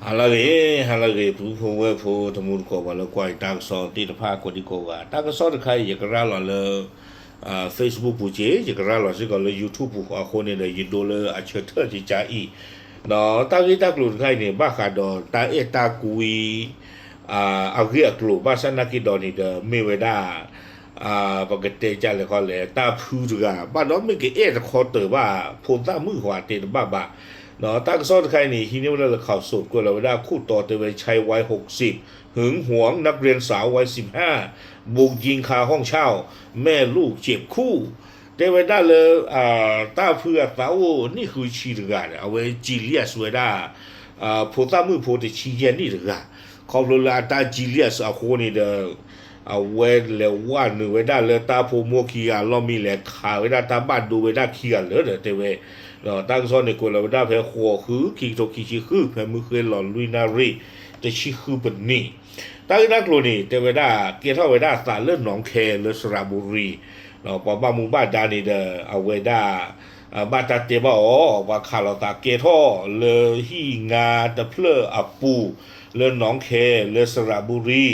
ဟါလၢအဂ့ၤ, ဟါလၢအဂ့ၤ ပုၢ်ဖိဝဲၢ်ဖိ တမူတကိး ပှၤလၢကွၢ်အံၤတၢ်ကစီၣ်သ့ၣ်တဖၣ် ကိးဒံကိးဂၤ, တၢ်ကစီၣ်တခါအံၤ ယကရၤလီၤလၢ Facebook ပူၤက့ၤ, ယကရၤလီၤစ့ၢ်ကီးလၢ YouTube ပူၤအဃိန့ၣ်ဒီး ယဒိလၢအဆၢထၢၣ်ကကါအံၤ, ဒီးတၢ်ဂ့ၢ်တၢ်ကျိၤတခါအံၤန့ၣ် ဘၣ်ဃးဒီးတၢ်အဲၣ်တၢ်ကွံ အဂ့ၢ်အကျိၤဘၣ်ဆၣ်နာ်က့ဒီးန့ၣ်ဒီး မ့ၢ်ဝဲဒၣ် ပကတဲကလဲာ်ခီလဲၣ် တၢ်ဖုတဂၤ ဘၣ်ဒီးမ့ၢ်ကအဲၣ်တခီတၢၤဘၣ် ဖိသၣ်မုၣ်ဃီတဲတဘၣ်ဘၣ်, ဒီးတၢ်ကစီၣ်တခါအံၤန့ၣ် ဟံးန့ၢ်ဝဲဒၣ်လၢ ข่าวสด ကွဲးလီၤဝဲဒၣ်ခိၣ်တီတဲဝဲ ชายวัยหกสิบ หึงหวงนักเรียนสาววัยสิบห้า บุกยิงคาห้องเช่า แม่ลูกเจ็บคู่ တဲဝဲဒၣ်လၢ တၢ်ဖုအသးအိၣ်နံၣ်ဃုဆံတဂၤဒီး အဝဲ jealous ဝဲဒၣ် ဖိသၣ်မုၣ်ဖိတဆံယဲၢ်နံၣ်တဂၤ, ခီဖျိလၢအတၢ် jealous အဃိန့ၣ်ဒီး အဝဲလဲၤဝဲနုာ်ဝဲဒၣ်လၢတၢ်ဖိမိၢ်ခံဂၤအလီၢ်မံ လဲၤခးဝဲဒၣ်တၢ်ဘၣ်ဒိဝဲဒၣ်ခံဂၤလၢာ်ဒီးတဲဝဲ, ဒီးတၢ်ကစီၣ်န့ၣ်ကွဲးလီၤဝဲဒၣ်ဖဲဃိးဃု ခံကထိခံဆံဃု ဖဲမုၢ်ဃ့လီၤလွံၢ်နၣ်ရံၣ် တဆံဃုပနံၣ်, တၢ်ဂ့ၢ်တၢ်ကျိၤန့ၣ် တဲဝဲဒၣ်ကဲထီၣ်ဝဲဒၣ်အသးလၢ หนองแค လၢ สระบุรี ပှၤဘၣ်မူဘၣ်ဒါန့ၣ်ဒီး အဝဲဒၣ် ဘၣ်တၢ်တဲဘၣ်အီၤ ပှၤခးလိာ်သးကဲထီၣ်လၢဟံၣ်ငါတဖျၢၣ်အပူၤ လၢ หนองแค လၢ สระบุรี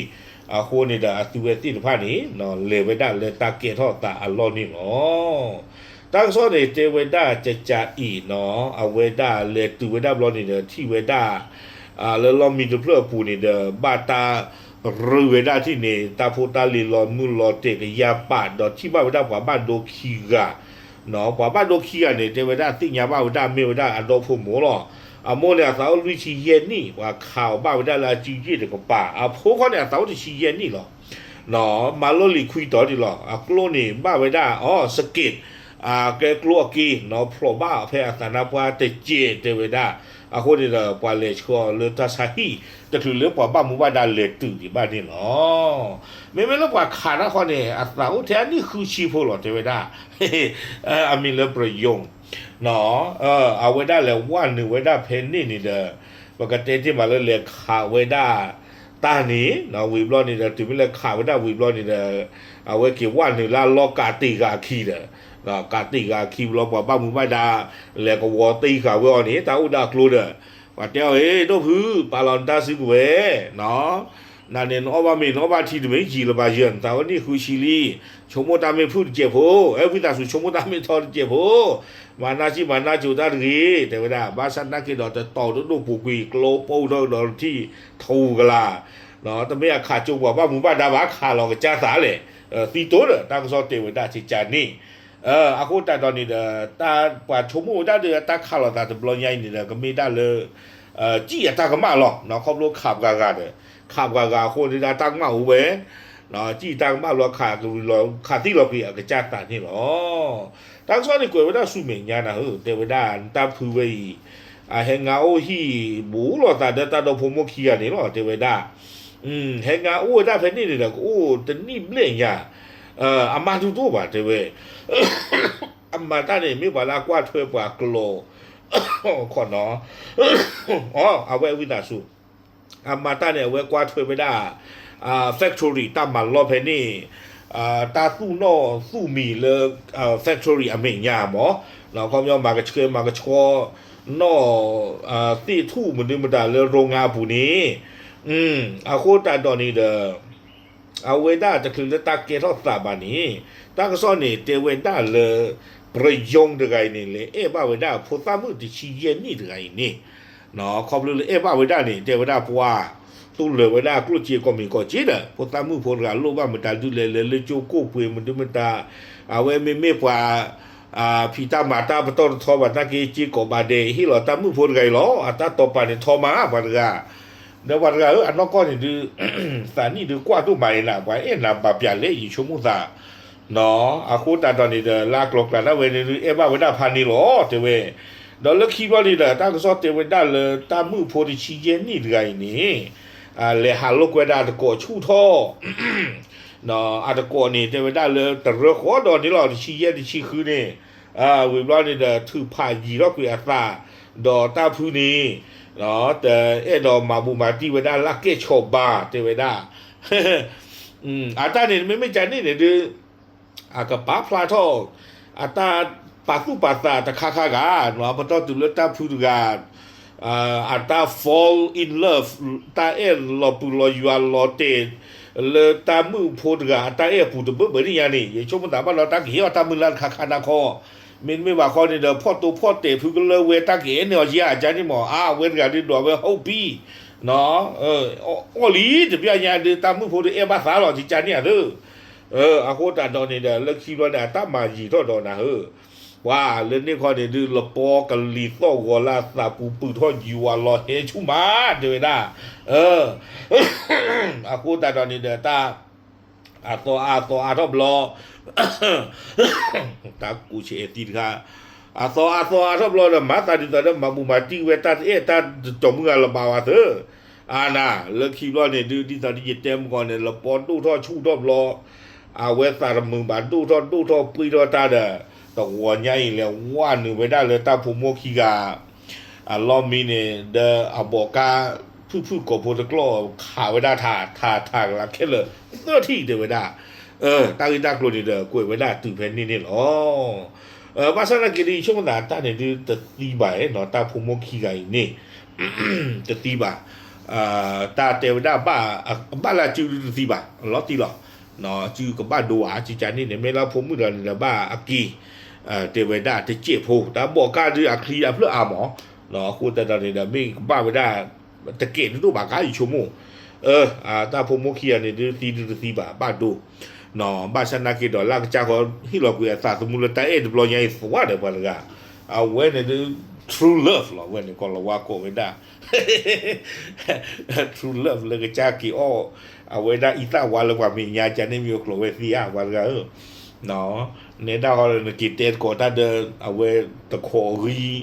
အဃိန့ၣ်ဒီး အသုဝဲသ့ၣ်တဖၣ်န့ၣ် လဲၤဝဲဒၣ်လၢတၢ်ကဲထီၣ်သးအလီၢ်န့ၣ်လီၤ. တၢ်ကစီၣ်န့ၣ်တဲဝဲဒၣ်ကကါအံၤနီၤ အဝဲဒၣ်လဲၤတုၤဝဲဒၣ်ဘျီန့ၣ်ဒီး ထံၣ်ဝဲဒၣ် လၢလီၢ်မံတဖျၢၣ်အပူၤန့ၣ်ဒီး ဘၣ်တၢ်ရူၤဝဲဒၣ်ထံၣ်န့ၣ် တၢ်ဖိတၢ်လံၤလီၤမုၢ်လီၤတဲာ်ကယၤပာ် ဒီးထံၣ်ဘၣ်ဝဲဒၣ်ပှၤဘၣ်ဒိခံဂၤ, ပှၤဘၣ်ဒိခံဂၤန့ၣ် တဲဝဲဒၣ်သ့ၣ်ညါဘၣ်ဝဲဒၣ်မ့ၢ်ဝဲဒၣ်အဒီဖိမိၢ်လီၤ. အမိၢ်န့ၣ်အသးအိၣ်လွံၢ်ဆံယဲၢ်နံၣ် ပှၤခးအီၤဘၣ်ဝဲဒၣ်လၢအစုယ့ၣ်တကပၤ, အဖိခီန့ၣ် အသးအိၣ်တဆံယဲၢ်နံၣ်လီၤ. မၤလိလံာ်ခွံတီၤဒ်လီၤ. အကျိန့ၣ်ဘၣ်ဝဲဒၣ် အီ စက့း ကဲကျိအက့နီၤ ဖျိးဘၣ်ဖဲအသးနါပှၢ်တစဲးတဲဝဲဒၣ်, အဃိန့ၣ်ဒီး ပှၤလဲၤဆှၢအီၤလၢတၢ်ဆါဟံၣ် တချုးလၢပှၤဘၣ်မူဘၣ်ဒါလဲၤတုၤဒံးဘၣ်န့ၣ်လီၤ. မ့မ့ၢ်လၢပှၤခးတၢ်ဃီန့ၣ် အသးအိၣ်ထဲအနံၣ်ဃုဆံဖိလီၤတဲဝဲဒၣ်, အမံၤလၢ ပြယုံ အဝဲဒၣ်လဲၤဝဲနုာ်ဝဲဒၣ်ဖဲန့ၣ်န့ၣ်ဒီး ပကတဲတ့ၢ်မးလၢလဲၤခးဝဲဒၣ်တၢ်န့ၣ် ဝံၤဘျီန့ၣ်ဒီး တုၤမ့ၢ်လဲၤခးဝဲဒၣ်ဝံၤဘျီန့ၣ်ဒီး အဝဲက့ၤဝဲနုာ်လၢအလီၢ်ကးတ့ၢ်ဂၤအခံဒီး ကးတ့ၢ်ဂၤအခံဘျီ ပှၤဘၣ်မူဘၣ်ဒါ လဲၤကဝီၤတ့ၢ်ဃာ်ဝဲအီၤန့ၣ် တၢ်အိၣ်ဒီးအကျိဒီး ပှၤတဲအီၤ အ့ ဒိၣ်ဖု ပာ်လီၤနတၢ်စုကဝဲၤ နန့ၣ်နအီၣ်ဘၣ်မ့ၤ နအီၣ်ဘၣ်ထံတမ့ၢ်ယံာ်လၢၤဘၣ်ယဲၢ် နသးဝဲနံၣ်ဃုဆံလံ, ဆိကမိၣ်တၢ်မ့ၢ်ဖုၣ်တစဲးဖိ, အဲ ဝံသးစူၤ ဆိကမိၣ်တၢ်မ့ၢ်ထီတစဲးဖိ, မၤနၢ်စံၣ်မၤနၢ်စိၤတၢ်တဂ့ၤ တဲဝဲဒၣ်, ဘၣ်ဆၣ်နာ်က့ဒီးတတီၤတဒိၣ်ပူၤကွံာ် ကျိပိၢ်ထီၣ်ကဒီးထံၣ်ထူကလာ်, တမ့ၢ်အခးကၠိပှၤဘၣ်မူဘၣ်ဒါဘၣ် ခးလီၤကစၢ်သးလဲၣ်, သံတိဒီး တၢ်ကစီၣ်တဲဝဲဒၣ်ကကါန့ၣ် အဃိသတးဒီးန့ၣ်ဒီး တၢ်ပှၤဆိကမိၣ်ဝဲဒၣ်ဒီး တၢ်ခးလိာ်သးတဘျီညါအံၤန့ၣ်ဒီး ကမ့ၢ်ဒၣ်လၢ စံၣ်အတၢ်ကမၣ်လီၤ. ခီဖျိခးပှၤဂၤဒီး ခးပှၤဂၤအဃိန့ၣ်ဒီး တၢ်ကမၣ်အိၣ်ဝဲ, စံၣ်တၢ်ကမၣ်လီၤ ခးကရူၢ်လီၤ ခးသံလီၤကွံာ်အကစၢ်သးန့ၣ်လီၤ. တၢ်ကစီၣ်န့ၣ်ကွဲးဝဲဒၣ်ဆူမဲာ်ညါနၤဧၢ တဲဝဲဒၣ် တၢ်ဖုဝဲအံၤ အဟဲငါအိၣ်ဟံၣ်ဘူးလိာ်သးဒီးတၢ်ဒီဖိမိၢ်ခံဂၤန့ၣ်လီၤ တဲဝဲဒၣ် ဟဲငါအိၣ်ဝဲဒၣ်ဖဲန့ၣ်န့ၣ်ဒီး ကအိၣ်တနံၣ်ဘျဲၣ်ညါ, အမါဒုးတအိၣ်ဘၣ်တဲဝဲ, အမၤတၢ်န့ၣ် မ့ၢ်ပှၤလၢအကွၢ်ထွဲပှၤကျိာ် ခီနီၤ, အဝဲဝံသးစူၤ, အမၤတၢ်န့ၣ် အဝဲကွၢ်ထွဲဝဲဒၣ် factory တၢ်မၤလီၢ်ဖဲန့ၣ်, တၢ်သူၣ်နီၣ်သူၣ်မံၤလၢ factory အမဲာ်ညါမး, ခီပညီမၤကဆှဲမၤကဆှီ နီၣ် သ့ၣ်ထူၣ်မနုၤမတၤလၢ โรงงาน အပူၤန့ၣ်, အဃိသတးဒီးန့ၣ်ဒီး အဝဲဒၣ်တချုးလၢတၢ်ကဲထီၣ်သးဘၣ်န့ၣ်, တၢ်ကစီၣ်န့ၣ် တဲဝဲဒၣ်လၢ ပြယုံ တဂၤအံၤန့ၣ် လဲၤအဲၣ်ဘၣ်ဝဲဒၣ်ဖိသၣ်မုၣ်တဆံယဲၢ်နံၣ်တဂၤအံၤန့ၣ်, ခီဖျိလၢအဲၣ်ဘၣ်ဝဲဒၣ်န့ၣ် တဲဝဲဒၣ်ပှၤ သူၣ်လၢာ်ဝဲဒၣ်ကျိၣ်စ့ကိးမံၤကိးစ့ဒီး ဖိသၣ်မုၣ်ဖိတဂၤလိၣ်ဘၣ်မတၤဒုးလဲၤလဲၤလၢကၠိကိၣ်ပှ့ၤမနုၤမတၤ, အဝဲမ့မ့ၢ်ပှၤ ဖံးတၢ်မၤတၢ်ပတီၢ်တထီဘၣ်နာ်က့ စ့ကိးဘၣ်ဒဲး ဟ့ၣ်လီၤတၢ်မုၣ်ဖိတဂၤအံၤလီၤ. အတၢ်တီၤပာ်န့ၣ်ထီမးပှၤတဂၤ, ဒီးပှၤတဂၤဧၢ အနီၢ်ကီၢ်န့ၣ်ဒုး သးနံၣ်ဒုးကွၢ်ဒိၣ်မးအံၤနၤ ပှၤအဲၣ်နၤဘၣ်ပျၢ်လဲၣ် ယဆိကမိၣ်သး အဃိသတးဒီးန့ၣ်ဒီး လၢအကျိၤကျဲဒၣ်ဝဲန့ၣ်ဒုး အဲၣ်ဘၣ်ဝဲဒၣ်ဖးန့ၣ်လီၤ တဲဝဲ, ဒီးလၢခံဘျီန့ၣ်ဒီး တၢ်ကစီၣ်တဲဝဲဒၣ်လၢ တၢ်မုၣ်ဖိတဆံယဲၢ်နံၣ်တဂၤအံၤန့ၣ် လဲၤဟးလိာ်ကွဲဒၣ်အတကိးဆူၣ်ထီၣ် အတကိးန့ၣ် တဲဝဲဒၣ်လၢတရၢဃီဒီးန့ၣ်လီၤ တဆံယဲၢ်တဆံဃုန့ၣ်, ဝံၤဘျီန့ၣ်ဒီး ထုးဖးယံၤထီၣ်ကွံာ်အသး, ဒီးတၢ်ဖုန့ၣ် တအဲၣ်ဒိးမၤဘူးမၤတံၢ်ဝဲဒၣ်လၢကဲၣ်ဆိးဘါ တဲဝဲဒၣ်, အတၢ်န့ၣ် မ့မ့ၢ်ကန့ၣ်န့ၣ်ဒုး အကပာ်ဖျါထီၣ် အတၢ်ပာ်သူၣ်ပာ်သးတခါခါဂၤ, ပတီၢ်တုၤလၢတၢ်ဖုတဂၤ အတၢ် fall in love တၢ်အဲၣ်လီၤပုၢ်လီၤယွၤလီၤတဲာ် လၢတၢ်မုၣ်ဖိတဂၤအတၢ်အဲၣ်အပူၤတဘၢဘၢန့ၣ်ညါန့ၣ် ယဆိကမိၣ်သးဘၣ်လီၤတၢ်ကဟ့ၣ်အီၤတၢ်မုၢ်လၢ်တခါခါနၤခီ, မ့တမ့ၢ်ဘၣ်ခီန့ၣ်ဒီး ဖီၣ်တိဖီၣ်တဲာ်ဖုကလၢဝဲတၢ်ကအဲၣ်န့ၢ်အီၤယါအကါန့ၣ်မး အါ အဝဲတဂၤဒုးဒွးဝဲ ဟီၣ်ပံၤ အီၣ်လံတပျၢ်ညါဒုး တၢ်မုၣ်ဖိဒုးအဲၣ်ဘၣ်သးလီၤ ကကါန့ၣ်အသၢ, အဃိသတးဒီးန့ၣ်ဒီး လၢခံဘျီန့ၣ် အတၢ်မၤယံာ်ထီၣ်ဒီးနၤဧၢ, ပှၤလၢန့ၣ်ခီန့ၣ်ဒုး လပီကလံၤသီၣ်ဂီၤလၢသးပူၤ ပုၢ်ထီၣ်ယွၤလီၤဟဲဆူၣ်မး တဲဝဲဒၣ်, အဃိသတးဒီးန့ၣ်ဒီး တၢ် အသီအါအသီအါထီၣ်ဘျီ တၢ်ကူးဆဲးအဲၣ်သံတခါ, အသီအါသီအါထီၣ်ဘျီဒီး မၤသးဒ်သိးဒီး မၤဘူၣ်မၤတံၢ်ဝဲတၢ်တအဲၣ်တၢ်တတီၤမုၢ်ဂၤလၢၤဘၣ်ဝဲသၢ, အါနၤ လၢခံဘျီန့ၣ်ဒုး ဒ်သိးဒီးယတဲမုၢ်ကီၢ်န့ၣ် လပီဒိၣ်ထီၣ်ဆူၣ်ထီၣ်ဘျီ, အဝဲသးတမုာ်ဘၣ်ဒိၣ်ထီၣ်ဒိၣ်ထီၣ်ပှ့ၤထီၣ်တၢ်ဒီး တဂီၤညါအံၤလဲၤဝဲနုာ်ဝဲဒၣ်လၢတၢ်ဖိမိၢ်ခံဂၤ အလီၢ်မံန့ၣ် ဒီးအဘီးကါ ဖုၣ်ဖုၣ်ကိာ်ဖိတကျီၢ်ခးဝဲဒၣ်ထး ထးထးကလးခဲလၢာ် သၢထံၣ်တဲဝဲဒၣ်, တၢ်ဂ့ၢ်တၢ်ကျိၤန့ၣ်ဒီး ကွဲးဝဲဒၣ်တုၤဖဲန့ၣ်န့ၣ်လီၤ. ဘၣ်ဆၣ်သနာ်က့ဒ်အံၤ ဆိကမိၣ်သးတၢ်န့ၣ်ဒုးတသံဘၣ်နီၤ တၢ်ဖိမိၢ်ခံဂၤအံၤန့ၣ် တသံဘၣ်, တၢ်တဲဝဲဒၣ် ဘၣ်လၢစုဒုးတသံဘၣ် လီၤတံၢ်လီၤ, စုကဘၣ်ဒိဧါ ကကါန့ၣ်န့ၣ် မ့ၢ်လၢဖိမုၣ်ဒီးန့ၣ်ဒီးဘၣ်အက့ၤ တဲဝဲဒၣ်တစဲးဖိ တၢ်ဘီးကါဒုးအချံအဖျၢၣ်အါမး, အဃိသတးဒီးန့ၣ်ဒီး မ့ၢ်ကဘၣ်ဝဲဒၣ် တကဲးတဒိၣ်ဘၣ်ကါ ယဆိကမိၣ်, တၢ်ဖိမိၢ်ခံဂၤန့ၣ်ဒုးသံဒုးတသံဘၣ် ဘၣ်ဒိ, ဘၣ်ဆၣ်သနာ်က့ဒီး လၢကစၢ်ဃီ ဟ့ၣ်လီၤကွံာ်အသးသမူလၢတၢ်အဲၣ်တဘျီညါအံၤသဝၢ်ဒီးပှၤတဂၤ, အဝဲန့ၣ်ဒုး true love လီၤ အဝဲန့ၣ် ကီၢ်လီၤဝါကိးဝဲဒၣ် true love လၢကစၢ်က့ၤအီၣ် အဝဲဒၣ်အံသၣ်ဝါလၢပှၤမဲာ်ညါ ကန့ၣ်မ့ၢ်အကျိၤဝဲသ့ဧါ ပှၤတဂၤဧၢ, နဲဒၣ်ဃီဒီး နက့ၤတဲသကိးတၢ်ဒီး အဝဲတခိးအဂံၢ် ဒီး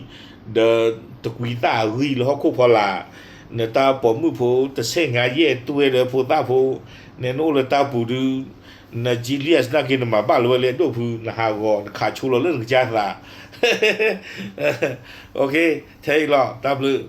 တကွံသၣ်အဂံၢ်လၢဟီၣ်ခိၣ်ဖီလာ်, နတၢ်ပိာ်မုၣ်ဖိတဆဲးညါယဲၢ်တွဲဒီးဖိသၣ်ဖိ, နနအိၣ်လၢတၢ်ပူၤဒုး န jealous သနာ်က့ နမၤဘၣ်လၢၤဝဲလၢအဒိၣ်ဖု နဟးဂီၤ နခးဆိလီၤလၢနကစၢ်သး, ထဲအံၤလီၤ တၢ်ဘျုး